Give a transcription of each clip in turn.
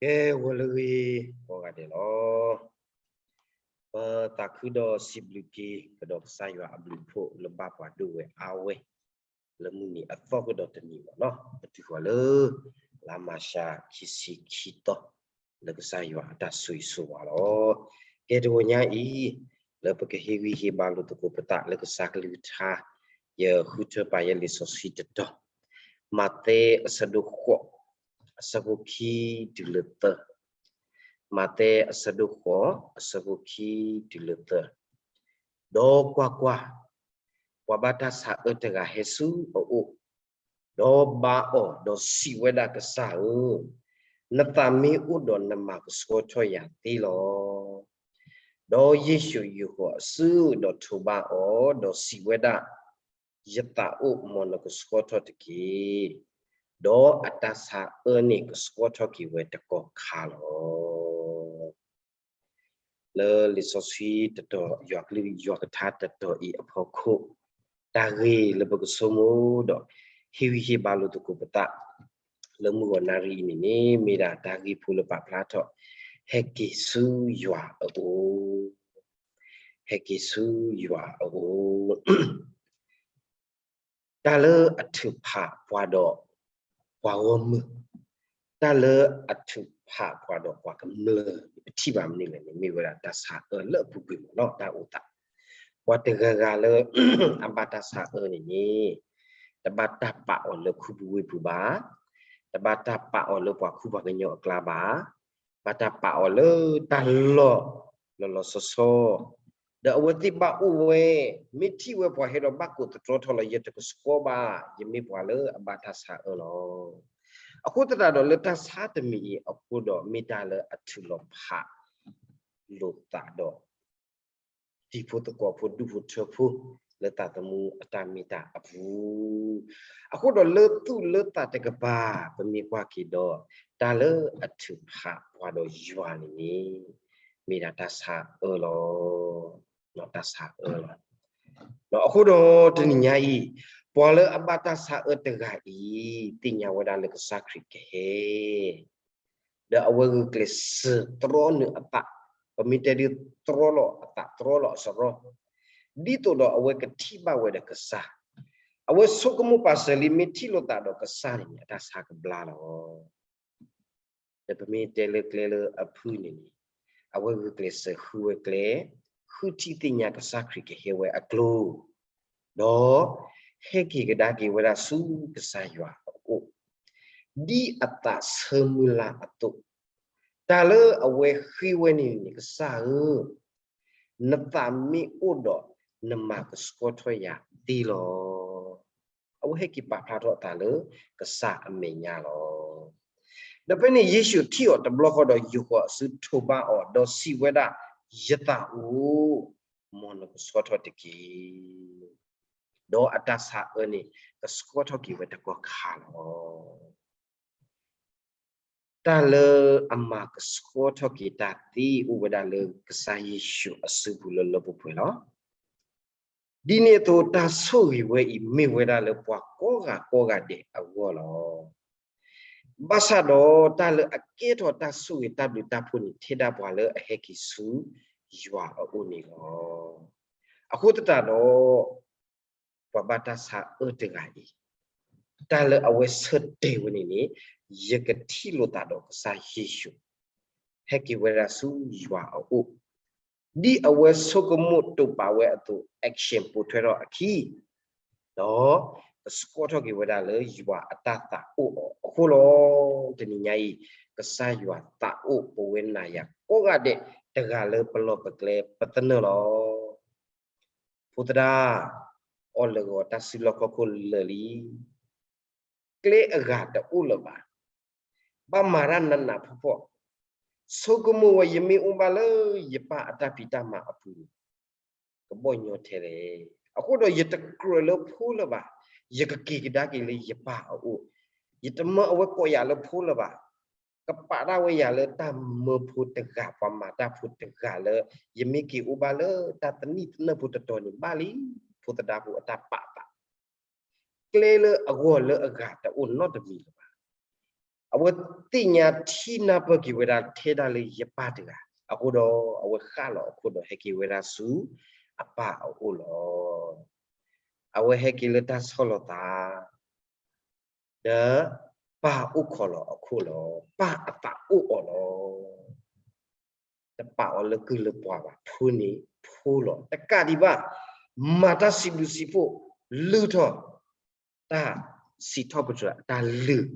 ကဲ ဂီၤလၢအဂ့ၤ ကိးဂၤဒဲးလီၤ. ပသးခုဒီးစံးဘျုးက့ၤ ကဒီးကစၢ်ယွၤအဘျုးအဖှိၣ်လၢဘၣ်ပှၤဒိၣ်ဝဲအါဝဲ လၢမုၢ်နံၤအသီကဒီးတနံၤဘၣ်နီၤ, ပတုၤဃီၤလၢ လါမၤရှးခံဆံခံသီ လၢကစၢ်ယွၤအတၢ်ဆိၣ်ဂ့ၤဆိၣ်ဝါလီၤ. ကဲ တဂီၤညါအံၤ လၢပကဟ့ၣ်ဂံၢ်ဟ့ၣ်ဘါလိာ်သကိးပသးလၢကစၢ်ကလုၢ်ကထါ, ယဃုထၢပာ်ယဲလံာ်စီဆှံတတီၤ, မးသဲအဆၢဒိၣ်ဃိး အဆၢဖိခံတုၤလၢသၢ, မးသဲအဆၢဒိၣ်ဃိး အဆၢဖိခံတုၤလၢသၢ. ဒီးကွၢ်ကွၢ်, ပှၤဘၣ်တၢ်ဆါအၢတဂၤဟဲဆူအအိၣ်, ဒီးဘါအီၤ, ဒီးစံးဝဲဒၣ်, ကစၢ်ဧၢ, နသးမ့ၢ်အိၣ်ဒီးနမၤကဆှီထီၣ်ယၤသ့လီၤ. ဒီးယ့ၣ်ၡူးယုာ်ဃီၤအစု, ဒီးထိးဘါအီၤ, ဒီးစံးဝဲဒၣ်, ယသးအိၣ်, မ်နကဆှီထီၣ်တက့ၢ်. ဒီးအတၢ်ဆါအၢန့ၣ်ကဆှီထီၣ်က့ၤဝဲတကီၢ်ခါလီၤ. လၢလံာ်စီဆှံတတီၤ, ယွၤကလုၢ်ယွၤကထါတတီၤအံၤအဖီခိၣ်, တၢ်ဂ့ၢ်လၢပကဆိကမိၣ်ဒီး ဟ့ၣ်ဂံၢ်ဟ့ၣ်ဘါလိာ်သကိးပသး လၢမုၢ်ဂီၤနၣ်ရံၣ်အံၤန့ၣ်န့ၣ် မ့ၢ်ဒၣ်တၢ်ဂ့ၢ်ဖိလၢပာ်ဖျါထီၣ်, ဟဲက့ၤဆူယွၤအအိၣ်, ဟဲက့ၤဆူယွၤအအိၣ်. တၢ်လၢအထုးဖးပှၤဒီးပှၤဂီၢ်မုၢ်, တၢ်လၢအထုးဖးပှၤဒီးပှၤကမျၢၢ် ပထံၣ်ဘၣ်မနုၤလဲၣ်န့ၣ် မ့ၢ်ဝဲဒၣ်တၢ်ဆါအၢလၢအပူၤကွံာ်မ့ၢ်နီၤ, တၢ်အိၣ်သး. ပှၤတဂၤဂၤလၢ အဘၣ်တၢ်ဆါအၢန့ၣ်န့ၣ်, တဘၣ်တၢ်ပာ်အီၤလၢခူပူၤဝ့ၢ်ပူၤဘၣ်, တဘၣ်တၢ်ပာ်အီၤလၢပှၤခူပှၤကညီအကျါဘၣ်, ဘၣ်တၢ်ပာ်အီၤလၢတၢ်လီၢ်လီၤလီၤဆီဆီ, ဒီးအဝဲသ့ၣ်ဘၣ်အိၣ်ဝဲ, မ့ၢ်ထံၣ်ဝဲပှၤဟဲဒီးဘၣ်ကိးသတြီထီၣ်လီၤ, ယတကဆှီဘၣ်, ယမ့ၢ်ပှၤလၢအဘၣ်တၢ်ဆါအၢလီၤ. အဃိသတးဒီးလၢတၢ်ဆါတမံၤအံၤအဃိဒီး မ့ၢ်တၢ်လၢအထုးလီၤဖးလိာ်သးဒီး တံၤဖိသကိးဖိ ဒူၣ်ဖိထၢဖိ လၢသးသမူအတၢ်မ့ၢ်တၢ်အပူၤ, အဃိဒီးလၢသူၣ်လၢသးတကပၤ ပမ့ၢ်ကွၢ်က့ၤဒီး တၢ်လၢအထုးဖးပှၤဒီးယွၤန့ၣ်န့ၣ် မ့ၢ်ဒၣ်တၢ်ဆါအၢလီၤ, တၢ်ဆါအၢလီၤ. အဃိဒီးတနံၤညါအံၤ, ပှၤလၢအဘၣ်တၢ်ဆါအၢတဂၤအံၤ သ့ၣ်ညါဝဲဒၣ်လၢကစၢ်ခရံာ်ကဟဲ ဒီးအဝဲဂုာ်ကျဲးစၢးတြီနုာ်အသး, ပမ့ၢ်တဲဒ်တြီလီၤအသး တြီလီၤအစရီ, ဒ်သိးဒီးအဝဲကထံၣ်ဘၣ်ဝဲဒီးကစၢ်, အဝဲဆိကမိၣ်ပာ်စၢၤလံ မ့ၢ်ထံၣ်လိာ်သးဒီးကစၢ်န့ၣ်န့ၣ် အတၢ်ဆါကဘျါလီၤ. ဒီးပမ့ၢ်တဲလၢကျဲလၢအဖုၣ်န့ၣ်န့ၣ်, အဝဲဂုာ်ကျဲးစၢးဃုဝဲကျဲ, ဃုထံၣ်သ့ၣ်ညါကစၢ်ခရံာ်ကဟဲဝဲအကျိၤ, ဒီးဟဲက့ၤကဒါက့ၤဝဲဒၣ်ဆူကစၢ်ယွၤအအိၣ်, ဒ်အသးဆၢမုၢ်လၢ်အသိး, တၢ်လၢအဝဲဃ့ဝဲန့ၣ်န့ၣ် ကစၢ်ဧၢ, နသးမ့ၢ်အိၣ်ဒီး နမၤကဆှီထီၣ်ယၤသ့လီၤ. အဝဲဟဲက့ၤပာ်ဖျါထီၣ်အသးလၢကစၢ်အမဲာ်ညါလီၤ. ဒီးဖဲန့ၣ်ယ့ၣ်ၡူးထံၣ်အီၤတဘျီဃီဒီး ယုာ်ဃီၤအစု ထိးဘါအီၤ, ဒီးစံးဝဲဒၣ်, ယသးအိၣ်, မ်နကဆှီထီၣ်တက့ၢ်. ဒီးအတၢ်ဆါအၢန့ၣ် ကဆှီထီၣ်က့ၤဝဲတကီၢ်ခါလီၤ. တၢ်လၢအမၤကဆှီထီၣ်က့ၤတၢ်သ့ အိၣ်ဝဲဒၣ်လၢကစၢ်ယ့ၣ်ၡူးအစုပူၤလၢလၢပှဲၤပှဲၤလီၤ. ဒ်န့ၣ်အသိး တၢ်ဆိၣ်ဂ့ၤဝဲအံၤ မ့ၢ်ဝဲဒၣ်လၢပှၤကိးဂၤကိးဂၤဒဲးအဂီၢ်လီၤ. ဘၣ်ဆၣ်ဒီးတၢ်လၢအကဲထီၣ်တၢ်ဆိၣ်ဂ့ၤတၢ်ဘျုးတၢ်ဖှိၣ်န့ၣ် ထဲဒၣ်ပှၤလၢအဟဲက့ၤဆူယွၤအအိၣ်န့ၣ်လီၤ. အဃိသတးဒီး ပှၤဘၣ်တၢ်ဆါအၢတဂၤအံၤ တၢ်လၢအဝဲဆၢတဲာ်ဝဲန့ၣ်န့ၣ် ယကထံၣ်လိာ်သးဒီးကစၢ်ယ့ၣ်ၡူး ဟဲက့ၤဝဲဒၣ်ဆူယွၤအအိၣ်, ဒ်အဝဲဆိကမိၣ်တိာ်ပာ်ဝဲအသိး action ပိာ်ထွဲထီၣ်အခံ, ဒီးကဆှီထီၣ်က့ၤဝဲဒၣ်လၢယွၤအတၢ်သးအိၣ်အီၤအဃိလီၤ. တနံၤညါအံၤ ကစၢ်ယွၤသးအိၣ်ပဝဲနၤယၤကိးဂၤဒဲး တဂၤလၢပလီၢ်ပကျဲပသနၢၣ်လီၤ. ဖိသဒါ, အီၣ်လၢာ်ဂီၤတၢ်စုလီၢ်ခီၣ်ခိၣ်လၢာ်လံ, ကျဲအဂၤတအိၣ်လၢၤဘၣ်, ဘၣ်မၤတၢ်နးနးဖှီၣ်ဖှီၣ်, ဆိကမိၣ်ဝဲ ယမ့ၢ်အိၣ်ဘၣ်လၢယပၢ်အတၢ်ဖံးတၢ်မၤအပူၤန့ၣ် ကဘီၣ်ညီထဲလဲၣ်. အဃိဒီးယတကြၢးလၢဖိလၢၤဘၣ်, ယကက့ၤကဒါက့ၤလၢယပၢ်အအိၣ်, ယတမၢအဝဲကိးယၤလၢဖိလၢၤဘၣ်. ကပာ်ဒၣ်ဝဲယၤလၢတၢ်မၢဖိတဂၤ ပှၤမၤတၢ်ဖိတဂၤလၢ ယမ့ၢ်က့ၤအိၣ်ဘၣ်လၢတၢ်သနံၣ်သနၢၣ်ဖိတတီၤန့ၣ်ဘၣ်လံ, ဖိသဒါဖိအတၢ်ပာ်သး ကျဲလၢအဂီၢ်လၢအဂၤတအိၣ်နီတမံၤလၢၤဘၣ်. အဝဲသ့ၣ်ညါထံနၢ်ပၢၢ်က့ၤဝဲဒၣ်ထဲဒၣ်လၢယပၢ်တဂၤ, အဃိဒီးအဝဲဃၣ်လီၤအခိၣ်ဒီးဟဲက့ၤဝဲဒၣ်ဆူအပၢ်အအိၣ်လီၤ. အဝဲဟဲက့ၤလၢတၢ်ဆီၣ်လီၤသး ဒီးပၢ်အိၣ်ခိးလီၤအခိၣ်လီၤ. ပၢ်အသးအိၣ်အီၤလီၤ. တပာ်အီၤလၢကုၢ်လၢပှၤဘၣ်, ဖိန့ၣ်ဖိလီၤ. တကးဒံးဘၣ်, မၤတၢ်စံးဘျုးစံးဖှိၣ်, လုၢ်ထီၣ် တၢ်စံးထီၣ်ပတြၢၤအတၢ်လုၢ်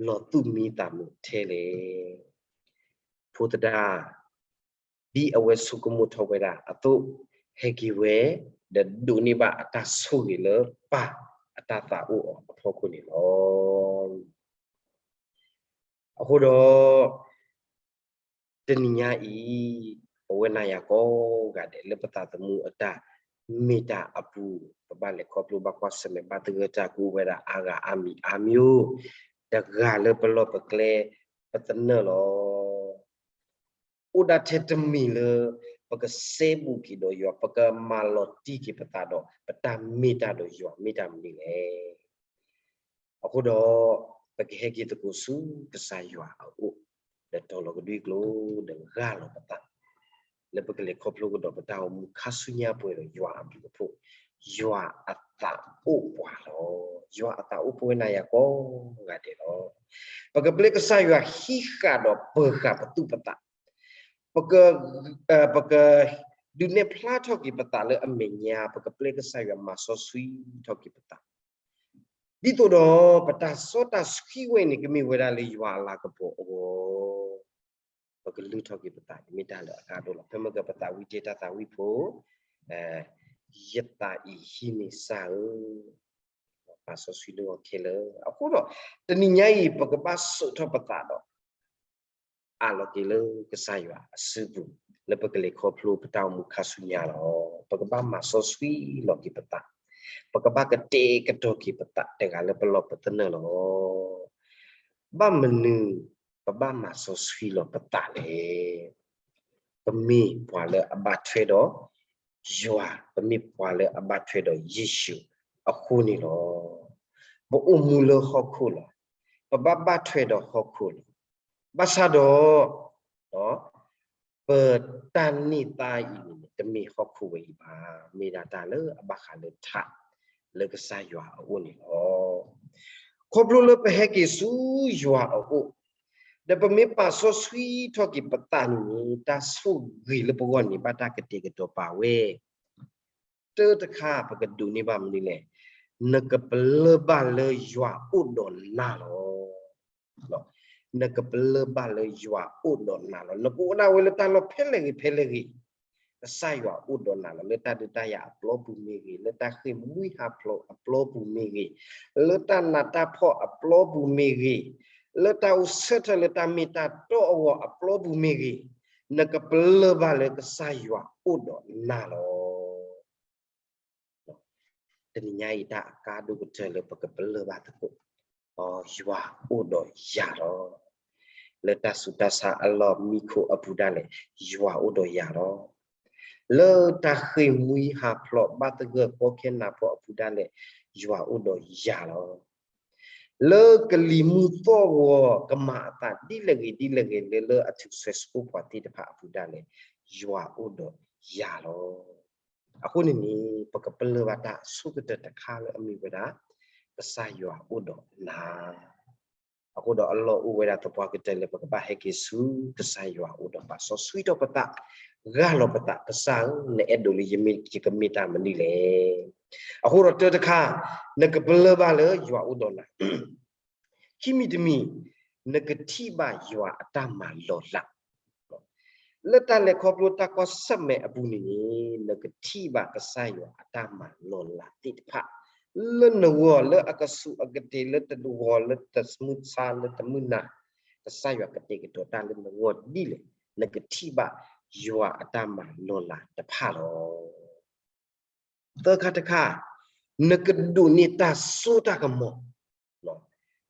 လီၤသူၣ်မံသးမုာ်ထဲလဲၣ်. ဖိသဒါ ဒ်အဝဲဆိကမိၣ်ထီၣ်ဝဲဒၣ်အသိး ဟဲက့ၤဝဲ ဒီးဒိးန့ၢ်ဘၣ်အတၢ်ဆိၣ်ဂ့ၤလၢပၢ်အတၢ်သးအိၣ်အီၤအဖီခိၣ်န့ၣ်လီၤ. အဃိဒီး တနံၤညါအံၤ ပဝဲနၤယၤကိးဂၤဒဲးလၢပသးသမူအတၢ်မ့ၢ်တၢ်အပူၤ ပဘၣ်လဲၤခီဖျိဘၣ်ကွၢ်ဆၢၣ်မဲာ်ဘၣ်သဂၢၢ်တၢ်ကအိၣ်ဝဲဒၣ်အါဂၤအါမံၤအါမံၤ, တဂၤလၢပလီၢ်ပကျဲ ပသနၢၣ်လီၤ. အိၣ်ဒၣ်ထဲတမံၤလၢ ပကစဲဘူးက့ၤဒီးယွၤ, ပကမၤလီၤတံၢ်က့ၤပသးဒီး ပတၢ်မ့ၢ်တၢ်ဒီးယွၤမ့ၢ်တၢ်မနုၤလဲၣ်. အဃိဒီး ပကဟဲက့ၤသကိးဆူကစၢ်ယွၤအအိၣ် ဒီးတီၤလီၤကဒွံကျိာ် ဒီးဂၢ်လီၤပသး လၢပကလဲၤခီဖျိကဒီးပတၢ်အိၣ်မူခါဆူညါပှဲၤဒီးယွၤအဘျုးအဖှိၣ်, ယွၤအသးအိၣ်ပှၤလီၤ. ယွၤအသးအိၣ်ပဝဲနၤယၤကိးဂၤဒဲးလီၤ. ပကပျဲကစၢ်ယွၤဟံးဃာ်ဒီးပၢၤဃာ်ပသူၣ်ပသး, ပက ပက ဒုးနဲၣ်ဖျါထီၣ်က့ၤပသးလၢအမဲာ်ညါ, ပကပျဲကစၢ်ယွၤမၤစီဆှံထီၣ်က့ၤပသး ဒ်သိးဒီး ပတၢ်စီတၢ်ဆှံဝဲန့ၣ် ကမ့ၢ်ဝဲဒၣ်လၢယွၤအလၤကပီၤအဂီၢ်, ပကလုၢ်ထီၣ်က့ၤပသးန့ၣ် မ့ၢ်တၢ်လၢအကါဒိၣ်လီၤ. ဖဲမ့ၢ်ကပသးဝံၤတ့ၢ်တၢ်သးဝံၣ်ဖိ, ယသးအံၤဟံးန့ၢ်စၢ်ဧၢ, ပာ်စီဆှံလၢအီၤခဲလၢာ်. အဃိဒီး တနံၤညါအံၤ ပကဘၣ်စိာ်ထီၣ်ပသးဒီး အးလီၤက့ၤလၢကစၢ်ယွၤအစုပူၤ, လၢပကလဲၤခီဖျိပတၢ်အိၣ်မူခါဆူညါလီၤ. ပကဘၣ်မၤစီဆှံလီၤက့ၤပသး, ပကဘၣ်ကတဲာ်ကတီၤက့ၤပသးတဂၤလၢပလီၢ်ပသနၢၣ်လီၤ. ဘၣ်မနုၤပဘၣ်မၤစီဆှံလီၤပသးလဲၣ်. ပမ့ၢ်ပှၤလၢအဘၣ်ထွဲဒီးယွၤ, ပမ့ၢ်ပှၤလၢအဘၣ်ထွဲဒီးယ့ၣ်ၡူးအဃိန့ၣ်လီၤ. ပအိၣ်မူလၢဟီၣ်ခိၣ်လီၤ. ပဘၣ်ဘၣ်ထွဲဒီးဟီၣ်ခိၣ်လီၤ. ဘၣ်ဆၣ်ဒီး ပတၢ်န့ၢ်သါအံၤန့ၣ် တမ့ၢ်ဟီၣ်ခိၣ်ဝဲအံၤဘၣ်, မ့ၢ်ဒၣ်တၢ်လၢအဘၣ်ဃးလၢထး လၢကစၢ်ယွၤအအိၣ်န့ၣ်လီၤ. ခီဖျိလၢပဟဲက့ၤဆူယွၤအအိၣ်, ဒီးပမ့ၢ်ပာ်စီဆှံထီၣ်က့ၤပသးန့ၣ်န့ၣ် တၢ်ဆိၣ်ဂ့ၤလၢပဂီၢ်န့ၣ် ဘၣ်တၢ်ကတဲာ်ကတီၤပာ်ဝဲ တၢ်တခါ ပကဒိးန့ၢ်ဘၣ်မနုၤလဲၣ်. နကပလၢၢ်ဘၣ်လၢယွၤအိၣ်ဒီးနၤလီၤ. နကပလၢၢ်ဘၣ်လၢယွၤအိၣ်ဒီးနၤလီၤ. နကအိၣ်ဒၣ်ဝဲလၢတၢ်လီၢ်ဖဲလဲၣ်ဂ့ၤဖဲလဲၣ်ဂ့ၤ, ကစၢ်ယွၤအိၣ်ဒီးနၤလီၤ. လၢတၢ်ဒုးတၢ်ယၤအပျီပူၤမ့ၢ်ဂ့ၤ, လၢတၢ်ဃ့ၢ်မှံဟးဖျိးအပျီပူၤမ့ၢ်ဂ့ၤ, လၢတၢ်နးတၢ်ဖှီၣ်အပျီပူၤမ့ၢ်ဂ့ၤ, လၢတၢ်အိၣ်ဆၢထၢၣ်လၢတၢ်မ့ၢ်တၢ်တီအဂီၢ်အပျီပူၤမ့ၢ်ဂ့ၤ, နကပလၢၢ်ဘၣ်လၢကစၢ်ယွၤအိၣ်ဒီးနၤလီၤ. တနံၤညါအံၤ တၢ်အကါဒိၣ်ကတၢၢ်လၢပကပလၢၢ်ဘၣ်သကိး, ယွၤအိၣ်ဒီးယၤလီၤ. လၢတၢ်ဆူးတၢ်ဆါအလီၢ်မံခိၣ်အပူၤဒၣ်လဲာ်, ယွၤအိၣ်ဒီးယၤလီၤ. လၢတၢ်ဃ့ၢ်မှံဟးဖျိးဘၣ်သဂၢၢ်ကီခဲနးဖီအပူၤဒၣ်လဲာ်, ယွၤအိၣ်ဒီးယၤလီၤ. လၢကလံၤမုၢ်သီၣ်ဂီၤ ကမၤအသးဒ်လဲၣ်ဂ့ၤဒ်လဲၣ်ဂ့ၤ လၢလၢအထူးဆှဲးဆှိးပှၤသ့ၣ်တဖၣ်အပူၤဒၣ်လဲာ်, ယွၤအိၣ်ဒီးယၤလီၤ. အဃိန့ၣ်န့ၣ် ပကပလၢၢ်ဘၣ်တၢ်အဆိကတၢၢ်တခါလၢအမ့ၢ်ဝဲဒၣ် ကစၢ်ယွၤအိၣ်ဒီးနၤ အဃိဒီးအလီၢ်အိၣ်ဝဲဒၣ်သပှၢ်ကတၢၢ်လၢပကဘၣ်ဟဲက့ၤဆူကစၢ်ယွၤအအိၣ်ဒီးပာ်စီဆှံထီၣ်ပသး, ဂၢ်လီၤပသး, ကစၢ်ဧၢ, နအဲၣ်ဒိးလၢယမ့ၢ်ယကမ့ၢ်တၢ်မနုၤလဲၣ်. အဃိဒီးတၢ်တခါ, နကပလၢၢ်ဘၣ်လၢယွၤအိၣ်ဒီးနၤ ခံမံၤတမံၤ, နကထံၣ်ဘၣ်ယွၤအတၢ်မၤလီၤလး. လၢတၢ်လဲၤခီဖျိတၢ်ကွၢ်ဆၢၣ်မဲာ်အပူၤန့ၣ်န့ၣ် နကထံၣ်ဘၣ်ကစၢ်ယွၤအတၢ်မၤလီၤလးသ့ၣ်တဖၣ် လၢနဂီၢ် လၢအကဆူးအကတ့ၤ လၢတဂီၤ လၢတမုၢ်ဆါ လၢတမုၢ်နၤ, ကစၢ်ယွၤကတဲာ်ကတီၤတၢ်လၢနဂီၢ်ဒ်လဲၣ်, နကထံၣ်ဘၣ်ယွၤအတၢ်မၤလီၤလးတဖၣ်လီၤ. သၢခါတခါ, နကဒိးန့ၢ်တၢ်စိတၢ်ကမီၤ,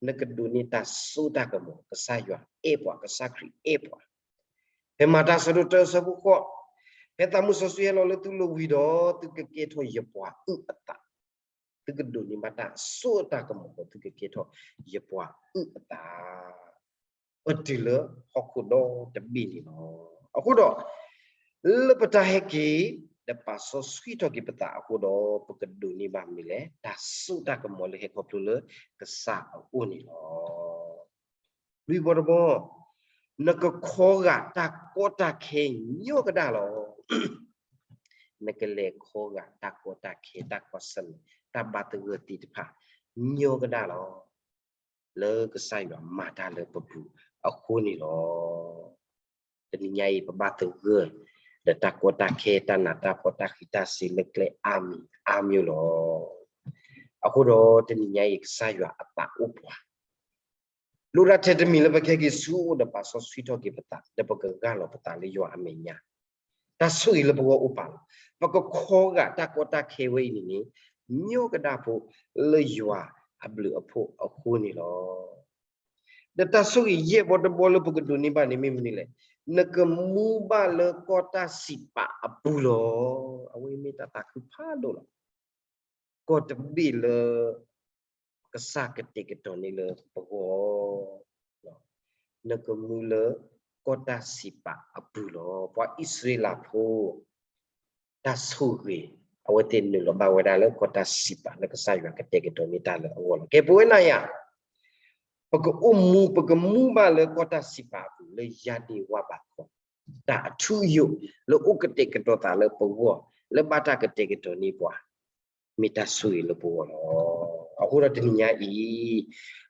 နကဒိးန့ၢ်တၢ်စိတၢ်ကမီၤ, ကစၢ်ယွၤအဲၣ်ပှၤ, ကစၢ်ခရံာ်အဲၣ်ပှၤ. ဖဲမၤတၢ်ဆၢဒိၣ်တၢ ဆၢဖိဃိး, ဖဲသးမုၢ်စီဆှံဟဲလီၤလၢသုလိၤဝံၤဒီး, သုကကဲထီၣ်ယပှၤအုၣ်အသး, သုကဒိးန့ၢ်ဘၣ်တၢ်စိတၢ်ကမီၤဒီး သုကကဲထီၣ်ယပှၤအုၣ်အသး ပတုၤလၢဟီၣ်ခိၣ်ဒီတဘ့ၣ်န့ၣ်လီၤ. အဃိဒီး လၢပတၢ်ဟဲက့ၤ ဒီးပာ်စီဆှံထီၣ်က့ၤပသးအဃိဒီး ပကဒိးန့ၢ်ဘၣ်မနုၤလဲၣ်, တၢ်စိတၢ်ကမီၤလၢဟဲခီဖျိလၢကစၢ်အအိၣ်န့ၣ်လီၤ. လွံၢ်ဘီတဘီ, နကခီဂာ်တၢ်ကီတၢ်ခဲညီကဒၣ်လီၤ. နကလဲၤခီဂာ်တၢ်ကီတၢ်ခဲ, တၢ်ကွၢ်ဆၢၣ်မဲာ်, တၢ်ဘၣ်သဂၢၢ်သ့ၣ်တဖၣ် ညီကဒၣ်လီၤ. လၢကစၢ်ယွၤမၤတၢ်လၢပပူၤအဃိန့ၣ်လီၤ. တနံၤညါအံၤ ပဘၣ်သဂၢၢ် ဒီးတၢ်ကီတၢ်ခဲ, တၢ်နးတၢ်ဖှီၣ်, တၢ်ဃံးတၢ်စ့ၤ လၢကျဲအါမံၤအါမံၤလီၤ. အဃိဒီးတနံၤညါအံၤ ကစၢ်ယွၤအသးအိၣ်ပှၤ လိၣ်ဒၣ်ထဲတမံၤလၢပကဟဲက့ၤဆူအအိၣ်ဒီးပာ်စီဆှံထီၣ်က့ၤပသး, ဒီးပကဂၢ်လီၤပသးလၢယွၤအမဲာ်ညါ, တၢ်ဆိၣ်ဂ့ၤလၢပဂီၢ်အိၣ်ပာ်လီၤ. ပကခီဂာ်တၢ်ကီတၢ်ခဲဝဲအံၤန့ၣ်န့ၣ် ညီကဒၣ်ဖိလၢယွၤအဘျုးအဖှိၣ်အဃိန့ၣ်လီၤ. ဒီးတၢ်ဆိၣ်ဂ့ၤယဲၢ်ဘီတဘီလၢပကဒိးန့ၢ်ဘၣ်န့ၣ်မ့ၢ်မနုၤလဲၣ်, နကမူဘၣ်လၢကီၢ်တၢ်စံးပာ်အပူၤလီၤ. အဝဲမ့ၢ်တၢ်သးခုဖးဒိၣ်လီၤ. ကီၢ်တဘ့ၣ်လၢ ကစၢ်ကတဲာ်ကတီၤန့ၢ်လၢပဂီၢ်, နကမူလၢကီၢ်တၢ်စံးပာ်အပူၤလီၤ. ပှၤအံၣ်စရ့လးဖိ တၢ်ဆိၣ်ဂ့ၤ အဝဲသ့ၣ်နုာ်လီၤဘၣ်ဝဲဒၣ်လၢကီၢ်တၢ်စံးပာ်လၢကစၢ်ယွၤကတဲာ်ကတီၤန့ၢ်တၢ်လၢအဂီၢ်လီၤ. ကဲ ပဝဲနၤယၤ ပကအိၣ်မူ ပကမူဘၣ်လၢကီၢ်တၢ်စံးပာ်အပူၤ လၢယၤဒ့ၣ်ဝါဘးခီ, တၢ်အထူအယိာ်လၢအိၣ်ကတဲာ်ကတီၤသးလၢပဂီၢ် လၢဘၣ်တၢ်ကတဲာ်ကတီၤန့ၢ်ပှၤ မ့ၢ်တၢ်ဆိၣ်ဂ့ၤလၢပဂီၢ်လီၤ. အဃိဒီးတနံၤညါအံၤ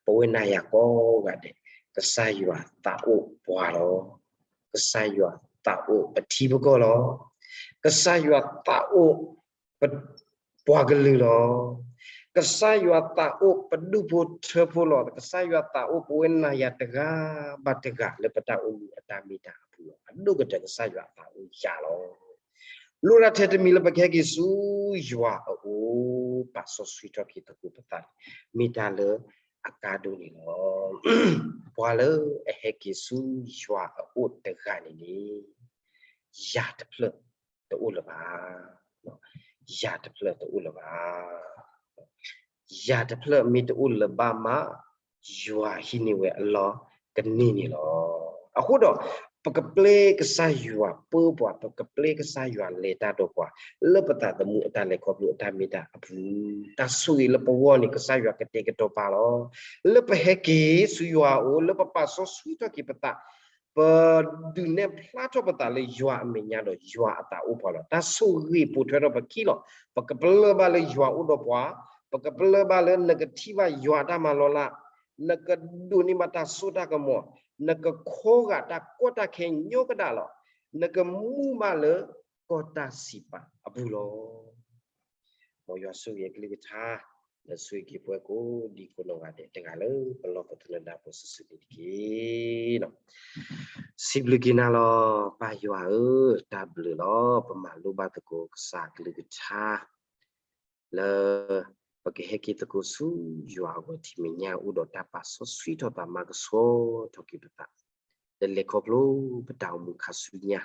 ပဝဲနၤယၤကိးဂၤဒဲး ကစၢ်ယွၤသးအိၣ်ပှၤလီၤ. ကစၢ်ယွၤသးအိၣ်ပထံပကီၢ်လီၤ. ကစၢ်ယွၤသးအိၣ် ပှၤကလုာ်လီၤ. ကစၢ်ယွၤသးအိၣ်ပဒူၣ်ဖိထၢဖိလီၤ. ကစၢ်ယွၤသးအိၣ်ပဝဲနၤယၤတဂၤဘၣ်တဂၤ လၢပတၢ်အိၣ်မူအတၢ်မ့ၢ်တၢ်အပူၤလီၤ. အဒိၣ်ကတၢၢ်ကစၢ်ယွၤအသးအိၣ်ယၤလီၤ. လိၣ်ဒၣ်ထဲတမံၤလၢပကဟဲက့ၤဆူယွၤအအိၣ် ပာ်စီဆှံထီၣ်က့ၤသကိးပသးန့ၣ် မ့ၢ်တၢ်လၢအကါဒိၣ်န့ၣ်လီၤ. ပှၤလၢအဟဲက့ၤဆူယွၤအအိၣ်တဂၤန့ၣ်န့ၣ် ယၤတဖျၢၣ်တအိၣ်လၢၤဘၣ်. ယၤတဖျၢၣ်တအိၣ်လၢၤဘၣ်. ယၤတဖျၢၣ်မ့ၢ်တအိၣ်လၢၤဘၣ်မး ယွၤဟံးန့ၢ်ဝဲအလီၢ်ကန့ၢ်န့ၣ်လီၤ. အဃိဒီး ပကပျဲကစၢ်ယွၤပၢပှၤ, ပကပျဲကစၢ်ယွၤလဲၤတၢ်ဒီးပှၤ လၢပသးသမူအတၢ်လဲၤခီဖျိအတၢ်မ့ၢ်တၢ်အပူၤ, တၢ်ဆိၣ်ဂ့ၤလၢပဂီၢ်န့ၣ် ကစၢ်ယွၤကတဲာ်ကတီၤပာ်လီၤ. လၢပဟဲက့ၤဆူယွၤအအိၣ် လၢပပာ်စီဆှံထီၣ်က့ၤပသး ပဒုးနဲၣ်ဖျါထီၣ်ပသးလၢယွၤအမဲာ်ညါဒီး ယွၤအသးအိၣ်ပှၤလီၤ. တၢ်ဆိၣ်ဂ့ၤပိာ်ထွဲထီၣ်ပခံလီၤ. ပကပလၢၢ်ဘၣ်လၢယွၤအိၣ်ဒီးပှၤ, ပကပလၢၢ်ဘၣ်လၢနကထံၣ်ဘၣ်ယွၤအတၢ်မၤလီၤလး, နကဒိးန့ၢ်ဘၣ်တၢ်စိတၢ်ကမီၤ, နကခီဂာ်တၢ်ကီတၢ်ခဲညီကဒၣ်လီၤ. နကမူဘၣ်လၢကီၢ်တၢ်စံးပာ်အပူၤလီၤ. မ်ယွၤဆိၣ်ဂ့ၤအကလုၢ်ကထါ ဒီးဆိၣ်ဂ့ၤက့ၤပဝဲကိးဒံကိးနီၢ်ဂၤဒဲးတဂၤလၢပလီၢ်ပသနၢၣ်ဒၣ်ပှၤစုာ်စုာ်န့ၣ်တက့ၢ်. စံးဘျုးက့ၤနၤလီၤ ပၢ်ယွၤဧၢ, တၢ်ဘျုးလီၤ. ပမၤလိဘၣ်သကိးကစၢ်အကလုၢ်ကထါ လၢပကဟဲက့ၤသကိးဆူယွၤအဂီၢ် ထံမဲာ်ညါအိၣ်ဒီးတၢ်ပာ်စီဆှံထီၣ်သး မၤကဆှီထီၣ်က့ၤပသး လၢလဲၤခီဖျိပတၢ်အိၣ်မူခါဆူညါ,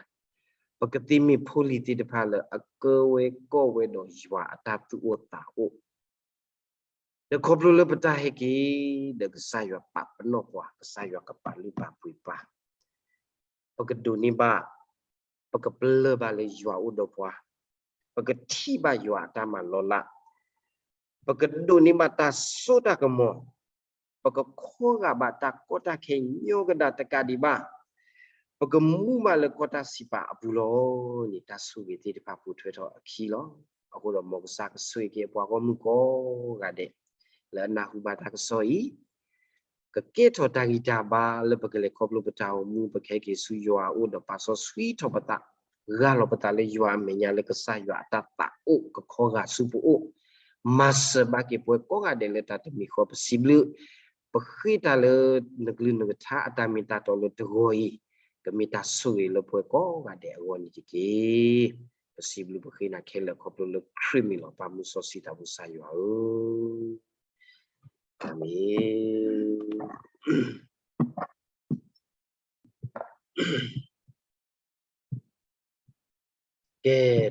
ပကသ့မ့ၢ်ဖိလံၤသ့ၣ်တဖၣ်လၢအကၢဝဲကီၢ်ဝဲဒီးယွၤအတၢ်သူၣ်အိၣ်သးအိၣ် ဒီးခီဖျိလၢပတၢ်ဟဲက့ၤ ဒီးကစၢ်ယွၤပာ်ပနီၣ်ပှၤ, ကစၢ်ယွၤကပာ်လုၢ်ပာ်ပှ့ၤပှၤ, ပကဒိးန့ၢ်ဘၣ်, ပကပလၢၢ်ဘၣ်လၢယွၤအိၣ်ဒီးပှၤ, ပကထံၣ်ဘၣ်ယွၤအတၢ်မၤလီၤလး, ပကဒိးန့ၢ်ဘၣ်တၢ်စိတၢ်ကမီၤ, ပကခီဂာ်ဘၣ်တၢ်ကီတၢ်ခဲညီကဒၣ်တကးဒံးဘၣ်, ပကမူဘၣ်လၢကီၢ်တၢ်စံးပာ်အပူၤလီၤန့ၣ် တၢ်ဆိၣ်ဂ့ၤသ့ၣ်တဖၣ်ပိာ်ထွဲထီၣ်အခံလီၤ. အဃိဒီးမ်ကစၢ်ကဆိၣ်ဂ့ၤက့ၤအပှၤဂီၢ်မုၢ်ကိးဂၤဒဲး လၢအနၢ်ဟူဘၣ်တၢ်ကစီၣ်အံၤ ကကဲထီၣ်တၢ်ဂံၢ်တၢ်ဘါလၢပကလဲၤခီဖျိပတၢ်အိၣ်မူ ပကဟဲက့ၤဆူယွၤအအိၣ်ဒီးပာ်စီဆှံထီၣ်ပသး, ဂၢ်လီၤပသးလၢယွၤအမဲာ်ညါလၢကစၢ်ယွၤအတၢ်သးအိၣ်ကခီဂာ်ဆူပအိၣ်, မၤစၢၤဘၣ်က့ၤပဝဲကိးဂၤဒဲးလၢတၢ်တမံၤဃီပစံးဘျုး, ပဃ့တၢ်လၢနကလုၢ်နကထါအတၢ်မ့ၢ်တၢ်တီလၢတဂီၤအံၤ, ကမ့ၢ်တၢ်ဆိၣ်ဂ့ၤလၢပဝဲကိးဂၤဒဲးအဂီၢ်န့ၣ်တက့ၢ်. ပစံးဘျုးပဃ့နၤခဲလၢာ်ခီဖျိလၢခရံာ်မံၤလီၤ. ပၢ်မုၢ်စီဆှံသးဘိကစၢ်ယွၤဧၢ အၤမ့ၣ်. ကဲ,